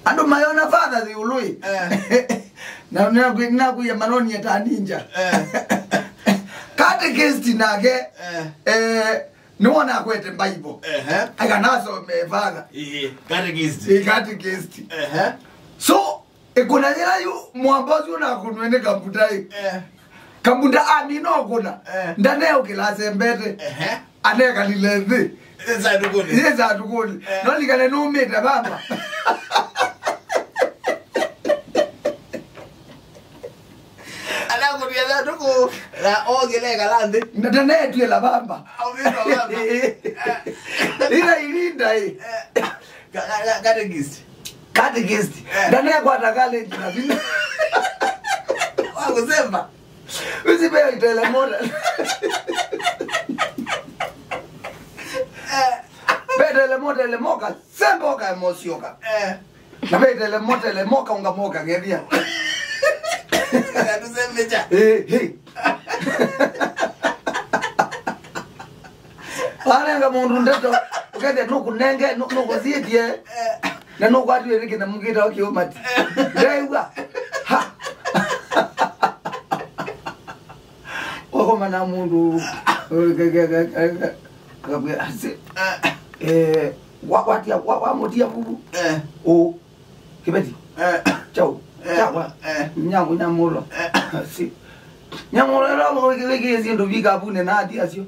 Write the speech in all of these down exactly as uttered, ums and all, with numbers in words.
Andũ mayona father the ului. Eh. Na nakwĩ nakwĩa manonie ta ninja. Eh. Catechist nake. Eh. Eh, nĩwona akwete Bible. Ehe. Akanasome father. Ĩĩ, catechist. Ĩĩ, catechist. Ehe. So, ĩkũna yĩla yu mwamba ũcio nakunwe nĩ kambutai. Eh. Kamunda amina ũkũna. Eh. Ndaneũkĩla asembete. Ehe. Anekalile nthĩ. Ĩsandũkũnĩ. Ĩsandũkũnĩ. Eh. No likane nũmĩte vamba. Anakũnĩa ĩsandũkũ na okĩla ekala nthĩ. Na ndanetwĩla vamba. Aumĩtwa vamba. Ila ilinda ĩ. Eh. Ka- ka- ka- Catechist. Catechist. Eh. Ndanekwata college na vinya. Wa kũsemba. Wĩsĩ ve itelemota. Eh. Ve itelemota, elemoka, semboka, emosyoka. Eh. Na ve itelemota, elemoka, ungamoka, ngethia. Atusembecha. Eh, hey. Wanenga mũndũ ndeto, ũkethĩa nũkũnenge, nũ- nũkũsiĩtie, na nũkwatiwe nĩ kĩna mũkĩta wa kĩũmati. Ndaigua. Ha! Wakoma na mũndũ, akabwĩa, asi, eh, wa- watia, wa- wamũtia vuvu. Eh. Ũ. Kĩveti. Eh. Chau. Eh. Chakwa. Eh. Nyangu nyamũlo. Eh. Si. Nyamũlo ĩla wĩkĩĩe syĩndũ vikavunĩ na athi acio.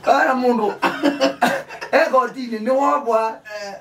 Kana mũndũ e kotinĩ nĩwovwa.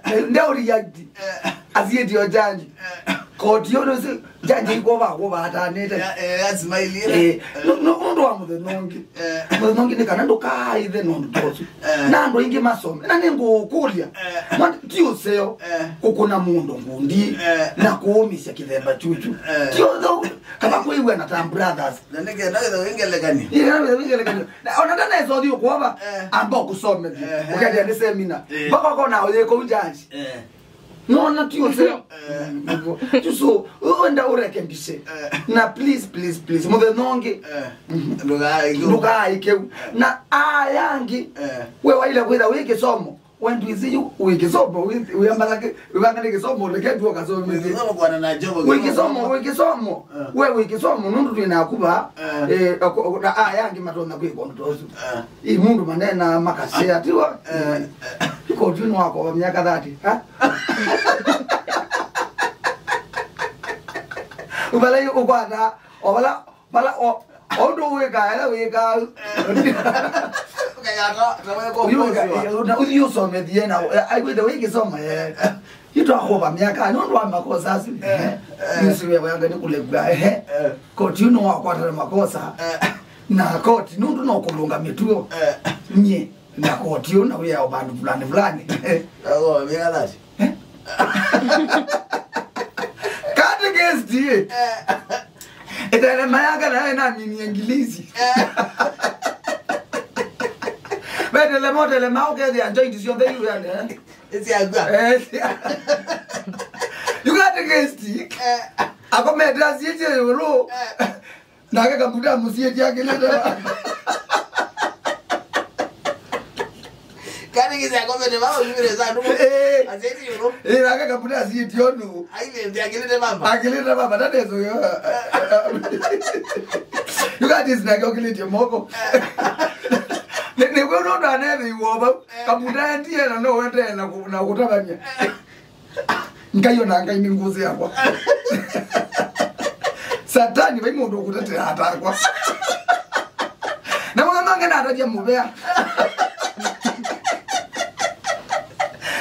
Eh. Ndeũreact. Eh. Asiĩtio janji. Eh. Koti ũndũ ũsu, jaji ikwova kũvatanĩte. Ya- eh, ya smile ĩla. Eh, no- no- nũndũ wa mũthenya ũngĩ. Eh. Mũthenya ũngĩ nĩ kana ndũkaaĩthe nũndũ ta ũsu. Eh. Na andũ aingĩ masome. Na nĩngũkũlya. Eh. Ma- ti ũseo. Eh. Kũkũna mũndũ ngundi. Eh. Na kũũmĩsya kĩthemba kyuchu. Eh. Ti ũtheu. Kana kwĩw'a na ta brothers. Na nĩkenda wĩthĩwe ngelekany'o. Ĩĩ, na wĩthĩwe ngelekany'o. Na ona ndanesa ũthi ũkwova, eh, amba ũkũsomethie. Eh. Ũkethĩa nĩ seminar. Eh. Mpaka ũkona ũyĩ kũu jaji. Eh. Nona ti ũseo. Eh. Nĩguo. Tuso, wenda ũrekebishe. Eh. Na please, please, please, mũthenya ũngĩ. Eh. Mhm. Ndũkaaĩke. Ndũkaaĩke. Eh. Na aya angĩ, eh, we waile kwĩtha wĩ kĩsomo. When we see you, wĩ kĩsomo, wĩ- wĩambala kĩ- wĩvanga nĩ kĩsomo, ũleke tu ũkasome. Wĩ kĩsomo kwana na jobo. Wĩ kĩsomo, wĩ kĩsomo. Eh. We wĩ kĩsomo, nũndũ twĩ naku vaa. Eh. Eh, ako- na aya angĩ matonya kwĩka ũndũ ta ũsu. Eh. Ĩ mũndũ manena makasea, tiwa? Eh. Iko tu no wako wa miaka thirty, ha? Ubala yu ukwata, obala, bala, o, ondo weka, ela weka. Ukayata, na weko. Yu weka, na uthi usome thiena, eh, ai wende wiki soma, eh. Ito akoba miaka, no ndo makosa asu. Eh, eh. Nisiwe wanga ni kulegwa, eh. Eh. Koti uno wakwata na makosa. Eh. Na koti, nũndũ no kũlũnga mĩtuo. Eh. Nyie, na koti ũũ na wĩao vandũ fulani fulani. Ago, mira that. Eh? Catechist, eh. Eh. Ĩtele mayaka na ena mini English. Eh. Betele motele mau kethĩa joint syonthe iu yani, eh. Ĩsyagwa. Eh, ĩsya- You catechist. Eh. Akomete asiĩtye ĩũlũ. Eh. Nake Kabuta mũsiĩtye akĩlĩte va. Catechist akomete vau, yumire ĩsandũkũ. Eh. Asiĩtye ĩũlũ. Eh, nake Kabuta asiĩtye ũndũ. Ailĩte akĩlĩte vava. Akĩlĩte vava, that is, uh, you got this, nake okĩlĩtye moko. Nĩ- nĩkw'o nũndũ anethĩiwe vau. Kabuta endie na no wendee na kũ- na kũtavany'a. Ngai ona Ngai nĩ ngũsĩ yakwa. Satani vai mũndũ ũkũtetea atakwa. Na mũno nonge natavya mũvea.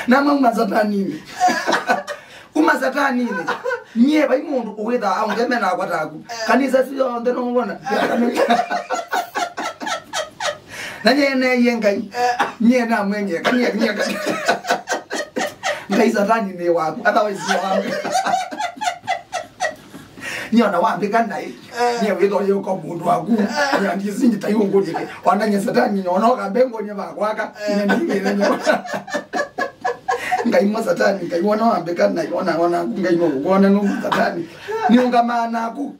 Na mauma Sataninĩ. Uma Sataninĩ. Nyie vai mũndũ ũwĩthaa aũngeme nakwa taku. Kanisa syonthe nũwona. Na nyie neie Ngai. Nyie namwenie kanyia kanyia kanyia. Ngai Satani nĩ waku, otherwise nĩ waku. Nyie ona wambĩka naĩ. Nyie wĩthoye ũko mũndũ waku. Nyie ndisinji tai ũngũlĩke. Ona nyie Satani nyie ona ũkambe ngũnye vakwaka. Nyie ndingĩre nyie. Ngai mwa Satani, Ngai wona wambĩka naĩ, ona ona Ngai no kuona no Satani. Nĩ ũngamaa naku.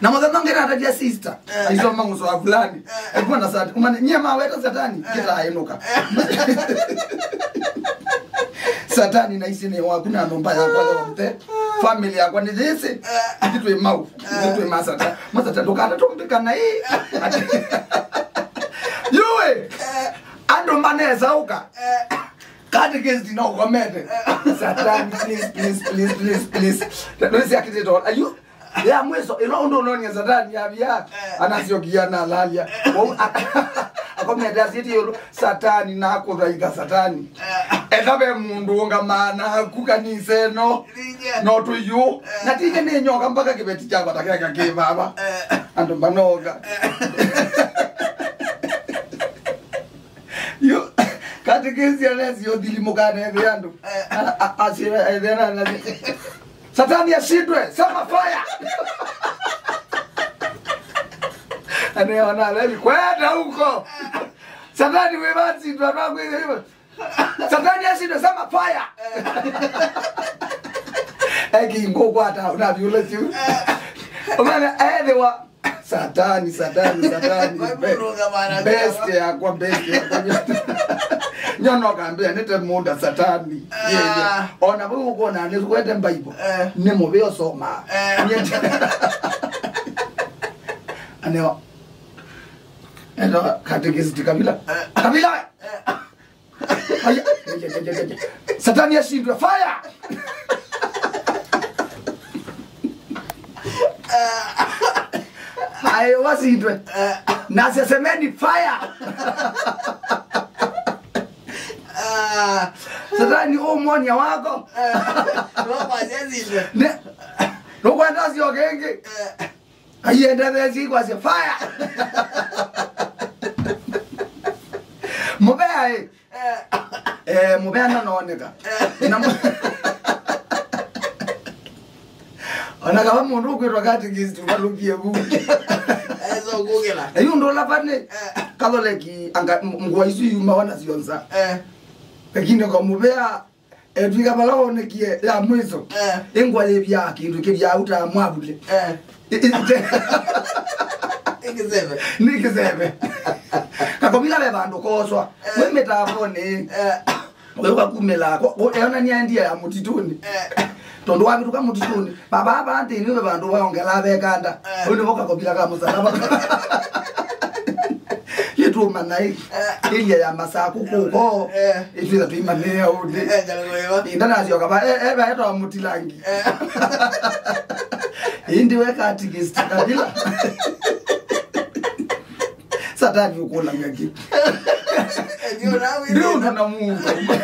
Na mũthenya ũngĩ natatia sister. Eh. Aisoma mũsoa fulani. Eh. Alikuwa na Sat-, umane, nyie maweta Satani, eh, kĩtaĩnũka. Eh. Satani na ici nĩ waku na nyũmba yakwa yonthe. Family yakwa nĩ this. Eh. Ati twĩ mau. Eh. Ati twĩ masata. Masata ndũkata tũmbĩka na hii. Ati yue. Eh. Andũ manesa ũka. Eh. Catechist no ũkomete. Eh. Satani, please, please, please, please, please. Ndũisi akitito. Are you Ya mwiso, ĩla ũndũ ũnonie Satani yavia, eh, anasyokia na alalia. Wau, a-, akomete asiti yũlũ, Satani na kũthaitha Satani. Eh. Etha ve mũndũ ũngamaa naku kanisa ĩno. Nije. No tũyũ. Eh. Na tije nĩ nyoka mpaka kĩveti kyakwa takeka kĩ vava. Eh. Andũ manoka. Eh. Yu, katekesi anesi ũthilimũkana ethĩ andũ. Eh. A-, a-, asira ethĩ ana, ana. Satani ashindwe, sema fire. Anaona leli kwenda huko. Satani wewe ashindwa na kwenda hivyo. Satani ashindwe, sema fire. Eki ngũkwata unaviũla tu. Unaona ethĩwa Satani, Satani, Satani. Best yakwa, best yakwa. Nyono kambia nĩte mũnda Satani. Yeah, yeah. Ona vau ũkona nĩkwete Bible. Eh. Nĩ mũvĩ ũsoma. Eh. Aneo. Enda katekisiti kabila. Eh. Kabila. Eh. Aya, aya, aya, aya, aya. Satani ashindwe, fire. Ayo washindwe. Na sesemeni fire. Ah, Satani ũmwonia wako. Nũkwenda sio kĩngĩ. Aiendetheesie ikwasya fire. Mũvea ĩ. Eh, mũvea ndanoneka. Na mũ- Ona kava mũndũ ũkwĩtwa katekist ũvalũkie vu. Esa ũkũkĩla. Na yu ũndũ ũla vani, eh, Katholeki anga m-, ngũa isu yumawa na syonza. Eh. Lakini kwa mũvea, etwika vala wonekie ya mwiso. Eh. Ĩngwa yĩvyaa kĩndũ kĩvyaa uta mwavule. Eh. I-, i-, te- Ĩkĩseve. Nĩ kĩseve. Kakovila ve vandũ koswa. Eh. Wĩ mĩtavonĩ. Eh. Wĩũka kumĩla. Ko-, ko-, eonania ndia ya mũtitũnĩ. Eh. Tondũ wavĩtũka mũtitũnĩ. Baba ava nthĩnĩ ve vandũ waongela vekanda. Eh. Ũyũ nĩvo kakovila ka mũsalaba. Yĩtũmana ĩ. Eh. Ĩlya ya Masaku kũko. Eh. Ĩtwĩtha tũimanĩa ũndĩ. Eh, ngalĩko ĩva. Ĩnda nasyoka va, eh, eh, vaetwa Mũtilangi. Eh. Ĩndĩ we katikist kabila. Satani ũkũlanga kĩ? Eh, ndio na wĩra. Ndio na mũndũ.